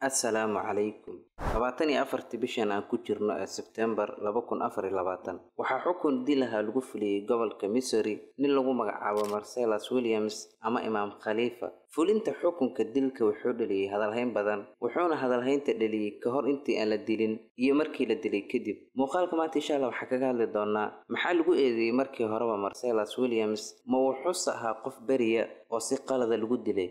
Assalaamu calaykum. 24-tii bishan aan ku jirno ee Sebtembar 2024, waxaa xukun dil ah lagu fuliyay gobolka Missouri nin lagu magacaabo Marcellus Williams ama Imaam Khalifa. Fulinta xukunka dilka wuxuu dhaliyay hadalhayn badan, wuxuuna hadalhaynta dhaliyay ka hor intii aan la dilin iyo markii la dilay kadib. Muuqaalka maanta insha Allah waxaa kaga hadli doonaa maxaa lagu eedeeyay markii horeba Marcellus Williams, ma wuxuuse ahaa qof beriya oo si qalada lagu dilay.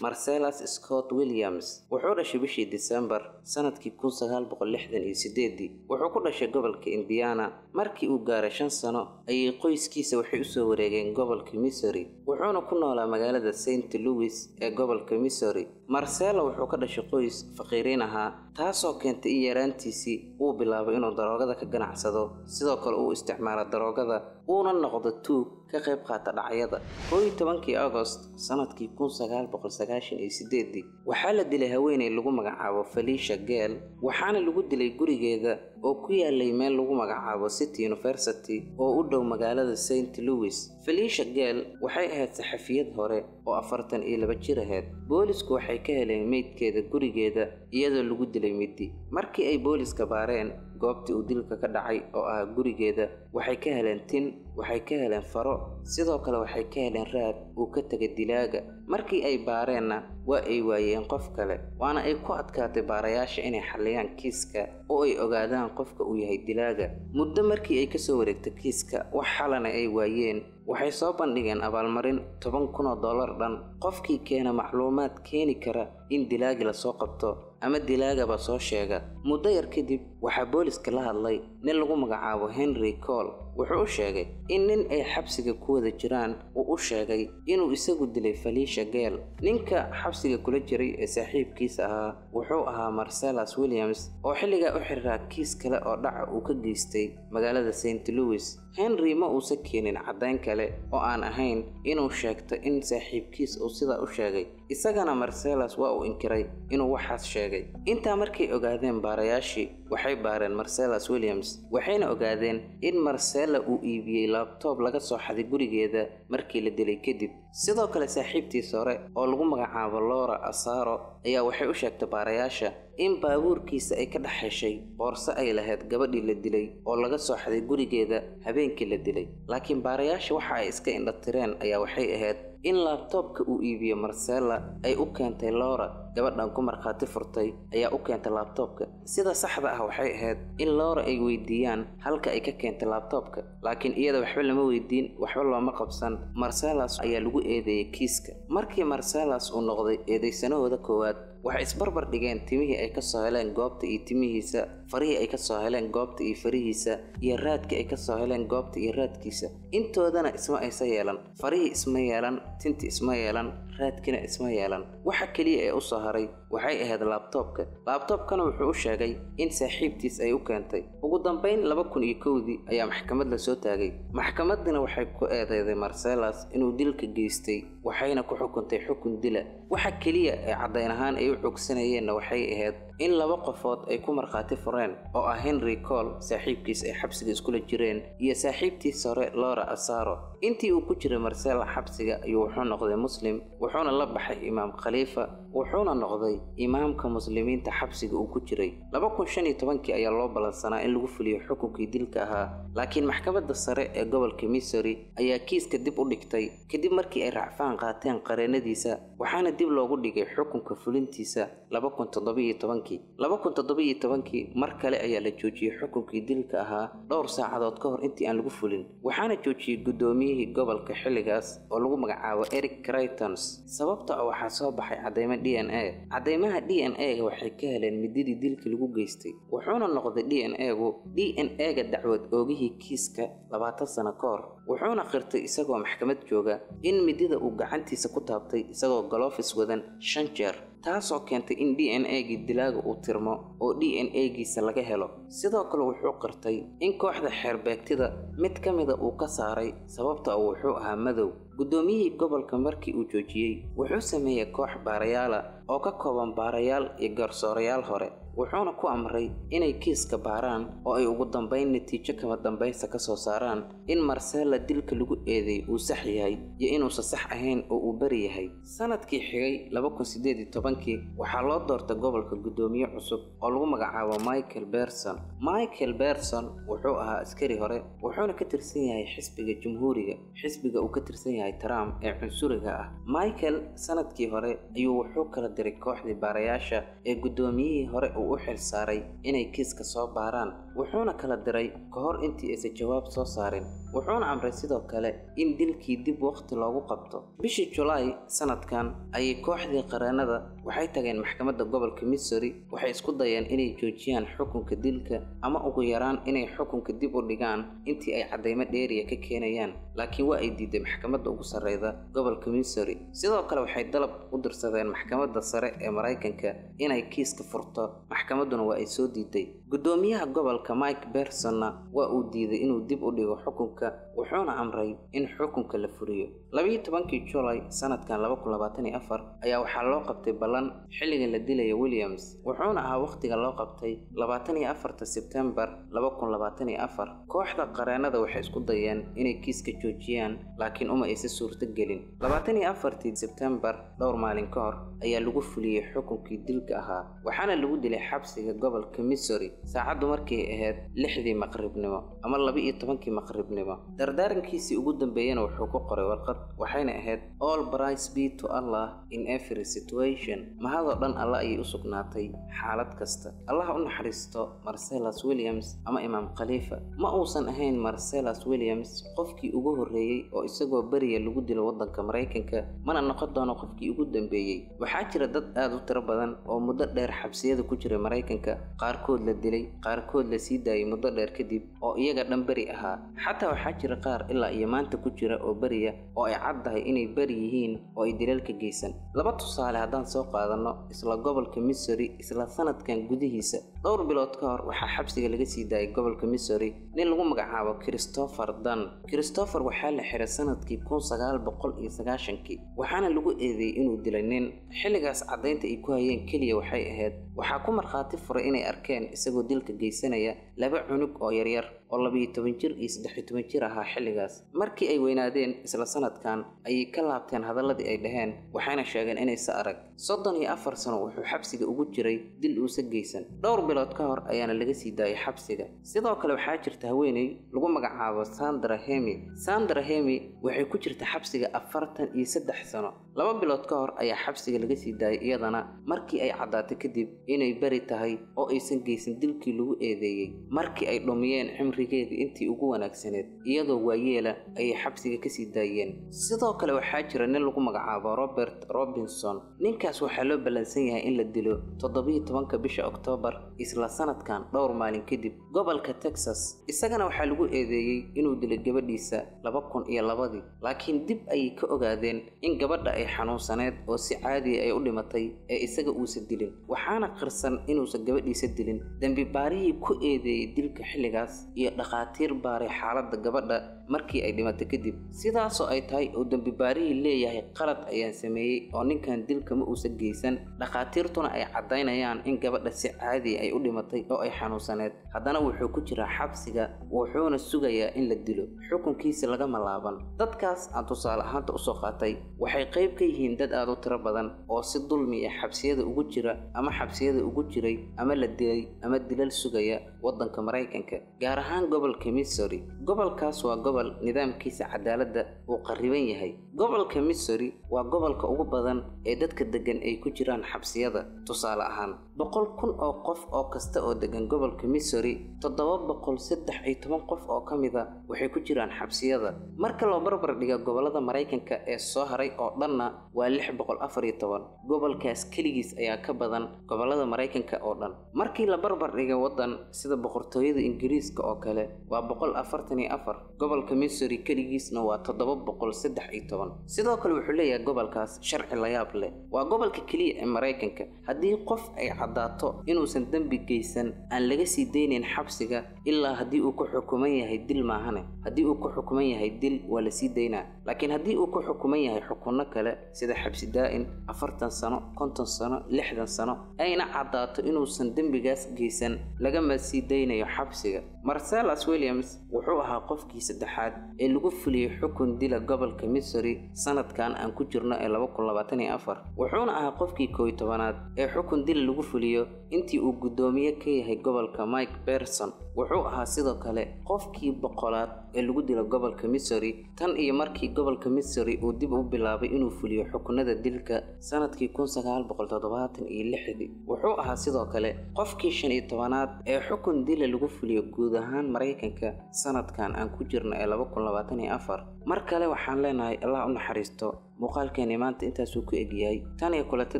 Marcellus Scott Williams wuxuu dhashay bishii Disembar sanadkii 1968. Wuxuu ku dhashay gobolka Indiana. Markii uu gaaray 5 sano ayay qoyskiisa waxay u soo wareegeen gobolka Missouri, wuxuuna ku noolaa magaalada St. Louis ee gobolka Missouri. Marcello wuxuu ka dhashay qoys faqiiriin ahaa, taasoo keentay in yaraantiisii uu bilaabo inuu daroogada ka ganacsado, sidoo kale uu isticmaalo daroogada, uuna noqdo tuug ka qayb qaata dhacyada. 11-kii Agost sanadkii 1998 waxaa la dilay haweeney lagu magacaabo Felicia Gale, waxaana lagu dilay gurigeeda oo ku yaalay meel lagu magacaabo City University oo u dhow magaalada St. Louis. Felicia Gale waxay ahayd saxafiyad hore oo 42 jir ahayd. Boolisku waxay ka heleen meydkeeda gurigeeda iyadoo lagu dilay midi. Markii ay booliska baareen goobtii uu dilka ka dhacay oo ah gurigeeda, waxay ka heleen tin, waxay ka heleen faro, sidoo kale waxay ka heleen raad uu ka tegay dilaaga. Markii ay baareenna waa ay waayeen qof kale, waana ay ku adkaatay baarayaasha inay xalliyaan kiiska oo ay ogaadaan qofka uu yahay dilaaga. Muddo markii ay kasoo wareegtay kiiska, wax xalana ay waayeen, waxay soo bandhigeen abaalmarin $10,000 dhan qofkii keena macluumaad keeni kara in dilaagi lasoo qabto ama dilaagaba soo sheega. Muddo yar kadib waxaa booliska la hadlay nin lagu magacaabo Henry Cole. Wuxuu u sheegay in nin ay xabsiga ku wada jiraan uu u sheegay inuu isagu dilay Felicia Gale. Ninka xabsiga kula jiray ee saaxiibkiisa ahaa wuxuu ahaa Marcellus Williams oo xilligaa u xiriraa kiis kale oo dhaca uu ka geystay magaalada St. Louis. Henry ma uusan keenin caddayn kale oo aan ahayn inuu sheegto in saaxiibkiis uu sidaa u sheegay, isagana Marcellus waa uu inkiray inuu waxaas sheegay. Intaa markay ogaadeen baarayaashii, waxay baareen Marcellus Williams, waxayna ogaadeen in Marcella uu iibiyey laabtoob laga soo xaday gurigeeda markii la dilay kadib. Sidoo kale saaxiibtiis hore oo lagu magacaabo Laura Asaro ayaa waxay u sheegtay baarayaasha in baabuurkiisa ay ka dhex heshay boorso ay lahayd gabadhii la dilay oo laga soo xaday gurigeeda habeenkii la dilay. Laakiin baarayaasha waxa ay iska indhatireen ayaa waxay ahayd in laabtoobka uu iibiyo Marcella ay u keentay Laura, gabadhan ku markhaati furtay ayaa u keentay laabtoobka. Sida saxda ah waxay ahayd in Laura ay weydiiyaan halka ay ka keentay laabtoobka, laakiin iyada waxba lama weydiin, waxba looma qabsan. Marcellus ayaa lagu eedeeyay kiiska. Markii Marcellus uu noqday eedeysanahooda koowaad, waxay isbarbar dhigeen timihii ay ka soo heleen goobta iyo timihiisa, farihii ay ka soo heleen goobta iyo farihiisa, iyo raadkii ay ka soo heleen goobta iyo raadkiisa. Intoodana isma aysa yeelan, farihii isma yeelan, tinti isma yeelan, raadkina isma yeelan. Waxa keliya ee u soo haray waxay ahayd laabtoobka. Laabtoobkana wuxuu u sheegay in saaxiibtiis ay u keentay. Ugu dambayn 2001-dii ayaa maxkamad la soo taagay. Maxkamaddina waxay ku eedeyday Marcellus inuu dilka geystay, waxayna ku xukuntay xukun dila. Waxa keliya ee caddayn ahaan ay u xogsanayeenna waxay ahayd in laba qofood ay ku markhaati fureen oo ah Henry Cole, saaxiibkiis ay xabsiga iskula jireen, iyo saaxiibtiis hore Laura Asaro. Intii uu ku jiray Marcella xabsiga ayuu wuxuu noqday Muslim, wuxuuna la baxay Imaam Khalifa, wuxuuna noqday imaamka muslimiinta xabsiga uu ku jiray. 2015-kii ayaa loo ballansanaa in lagu fuliyo xukunkii dilka ahaa, laakiin maxkamadda sare ee gobolka Missouri ayaa kiiska dib u dhigtay kadib markii ay racfaan qaateen qareenadiisa, waxaana dib loogu dhigay xukunka fulintiisa 2017-kii. 2017-kii mar kale ayaa la joojiyey xukunkii dilka ahaa dhowr saacadood ka hor intii aan lagu fulin, waxaana joojiyey guddoomiyihii gobolka xilligaas oo lagu magacaabo Eric Critons. Sababta oo waxaa soo baxay caddeymo DNA. Caddeymaha DNA-ga waxay ka heleen mididii dilka lagu geystay, wuxuuna noqday DNA-gu DNA-ga dacwad oogihii kiiska 20 sano ka hor. Wuxuuna qirtay isagoo maxkamad jooga in midida uu gacantiisa ku taabtay isagoo galoofis wadan 5 jeer, taasoo keentay in DNA-gii dilaaga uu tirmo oo DNA-giisa laga helo. Sidoo kale wuxuu qirtay in kooxda xeerbeegtida mid ka mida uu ka saaray sababta oo wuxuu ahaa madow. Guddoomiyihii gobolka markii uu joojiyey wuxuu sameeyey koox baarayaala oo ka kooban baarayaal iyo garsoorayaal hore. Wuxuuna ku amray inay kiiska baaraan oo ay ugu dambeyn natiijo kama dambaysa ka soo saaraan in Marcella dilka lagu eedeeyay uu sax yahay iyo inuusan sax ahayn oo uu bari yahay. Sanadkii xigay 2018 waxaa loo doortay gobolka guddoomiye cusub oo lagu magacaabo Michael Berson. Michael Berson wuxuu ahaa askari hore, wuxuuna ka tirsan yahay xisbiga Jamhuuriga, xisbiga uu ka tirsan yahay Trump ee cunsuriga ah. Michael sanadkii hore ayuu wuxuu kala diray kooxdii baarayaasha ee guddoomiyihii hore uu u xil saaray inay kiiska soo baaraan, wuxuuna kala diray ka hor intii aysan jawaab soo saarin. Wuxuuna amray sidoo kale in dilkii dib waqti loogu qabto. Bishii July sanadkan ayay kooxdii qareenada waxay tageen maxkamadda gobolka Missouri. Waxay isku dayeen inay joojiyaan xukunka dilka ama ugu yaraan inay xukunka dib u dhigaan intii ay caddeymo dheeriya ka keenayaan, laakiin waa ay diiday maxkamadda ugu sarreyda gobolka Missouri. Sidoo kale waxay dalab u dirsadeen maxkamadda sare ee Mareykanka inay kiiska furto, maxkamadduna waa ay soo diiday. Guddoomiyaha gobolka Mike Bersonna waa uu diiday inuu dib u dhigo xukunka, wuxuuna amray in xukunka la fuliyo. 12 July sanadkan 2024 ayaa waxaa loo qabtay ballan xilliga la dilayo Williams, wuxuuna ahaa waqtiga loo qabtay 24 Sebtembar 2024. Kooxda qareenada waxay isku dayeen inay kiiska joojiyaan, laakiin uma aysan suurto gelin. 24 Sebtembar, dhowr maalin ka hor, ayaa lagu fuliyey xukunkii dilka ahaa, waxaana lagu dilay xabsiga gobolka Missouri saacaddu markay ahayd 6dii maqribnimo ama 12kii maqribnimo. Dardaarankiisii ugu dambeeyana wuxuu ku qoray warqad, waxayna ahayd All praise be to Allah in every situation. Mahadoo dhan Allah ayay u sugnaatay xaalad kasta. Allah u naxariisto Marcellus Williams ama Imaam Khalifa. Ma uusan ahayn Marcellus Williams qofkii ugu horreeyay oo isagoo beriya lagu dilo waddanka Mareykanka, mana noqon doono qofkii ugu dambeeyay. Waxaa jira dad aad u tiro badan oo muddo dheer xabsiyada ku jiray Mareykanka, qaarkood la dilay, qaarkood la sii daayay muddo dheer kadib oo iyaga dhan beri ahaa. Xataa waxaa jira qaar ilaa iyo maanta ku jira oo beriya oo ay caddahay inay beri yihiin oo ay dilalka geysan. Laba tusaale haddaan soo qaadano, isla gobolka Missouri isla sanadkan gudihiisa dhowr bilood ka hor waxaa xabsiga laga sii daayay gobolka Missouri nin lagu magacaabo Christopher Dunn. Christopher waxaa la xiray sanadkii 1990, waxaana lagu eedeeyay inuu dilay nin. Xilligaas caddaynta ay ku hayeen keliya waxay ahayd waxaa ku markhaati furay inay arkeen isagoo dilka geysanaya laba cunug oo yaryar oo 12 jir iyo 13 jir ahaa xilligaas. Markii ay weynaadeen isla sanadkan ayay ka laabteen hadalladii ay dhaheen, waxayna sheegeen inaysa arag. 34 sano wuxuu xabsiga ugu jiray dil uusan geysan. Dhowr bilood ka hor ayaana laga sii daayay xabsiga. Sidoo kale waxaa jirta haweeney lagu magacaabo Sandra Hemi. Sandra Hemi waxay ku jirta xabsiga 43 sano. 2 bilood ka hor ayaa xabsiga laga sii daayay iyadana markii ay caddaatay kadib inay beri tahay oo aysan geysan dilkii lagu eedeeyay. Markii ay dhumiyeen cimrigeedii intii ugu wanaagsaneed, iyadoo waayeela ayay xabsiga ka sii daayeen. Sidoo kale waxaa jira nin lagu magacaabo Robert Robinson. Ninkaas waxaa loo ballansan yahay in la dilo 17 bisha Oktoobar isla sanadkan dhowr maalin kadib gobolka Texas. Isagana waxaa lagu eedeeyay inuu dilay gabadhiisa 2002, laakiin dib ayay ka ogaadeen in gabadha ay xanuunsaneed oo si caadi ay u dhimatay ee isaga uusan dilin. Waxaana qirsan inuusan gabadhiisa dilin. Dambi baarihii ku eedeeyay dilka xilligaas iyo dhakhaatiir baaray xaaladda gabadha markii ay dhimatay kadib. Sidaasoo ay tahay oo dambi baarihii leeyahay qalad ayaan sameeyay oo ninkan dilka ma uusan geysan, dhakhaatiirtuna ay caddaynayaan in gabadha si caadi ay u dhimatay oo ay xanuunsaneed, haddana wuxuu ku jiraa xabsiga, wuxuuna sugayaa in la dilo, xukunkiisa lagama laaban. Dadkaas aan tusaale ahaanta usoo qaatay waxay qayb ka yihiin dad aad u tiro badan oo si dulmi ah xabsiyada ugu jira ama xabsiyada ugu jiray ama la dilay ama dilal sugaya waddanka Mareykanka, gaar ahaan gobolka Missouri. Gobolkaas waa gobol nidaamkiisa cadaaladda uu qarriban yahay. Gobolka Missouri waa gobolka ugu badan ee dadka degan ay ku jiraan xabsiyada. Tusaale ahaan, 100,000 oo qof oo kasta oo degan gobolka Missouri, 713 qof oo ka mid ah waxay ku jiraan xabsiyada. Marka loo barbar dhigo gobollada Mareykanka ee soo haray oo dhanna waa 614. Gobolkaas keligiis ayaa ka badan gobollada Mareykanka oo dhan. Markii la barbar dhigo waddan sida boqortooyada Ingiriiska oo kale waa 144, gobolka Missouri keligiisna waa 713. Sidoo kale wuxuu leeyahay gobolkaas sharci layaab leh. Waa gobolka keliya ee Maraykanka haddii qof ay caddaato inuusan dembi geysan aan laga sii daynayn xabsiga, ilaa haddii uu ku xukuman yahay dil maahane. Haddii uu ku xukuman yahay dil waa la sii daynaa, laakiin haddii uu ku xukuman yahay xukunno kale sida xabsi daa'in 40 sano, 50 sano, 60 sano, ayna caddaato inuusan dembigaas geysan, lagama sii daynayo xabsiga. Marcellus Williams wuxuu ahaa qofkii saddexaad ee lagu fuliyey xukun dila gobolka Missouri sanadkan aan ku jirno ee 2024, wuxuuna ahaa qofkii 11aad ee xukun dila lagu fuliyo intii uu guddoomiye ka yahay gobolka Mike Berson. Wuxuu ahaa sidoo kale qofkii 100aad ee lagu dilo gobolka Missouri tan iyo markii gobolka Missouri uu dib u bilaabay inuu fuliyo xukunada dilka sanadkii 1976dii. Wuxuu ahaa sidoo kale qofkii 15aad ee xukun dila lagu fuliyo guud ahaan Maraykanka sanadkan aan ku jirno ee 2024. Mar kale waxaan leenahay Allah u naxariisto. Muuqaalkeeni maanta intaasuu ku egyahay. Tan iyo kulanti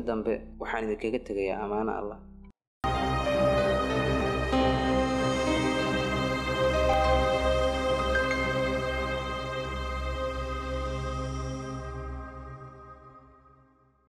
dambe waxaan idinkaga tegayaa amaano Allah.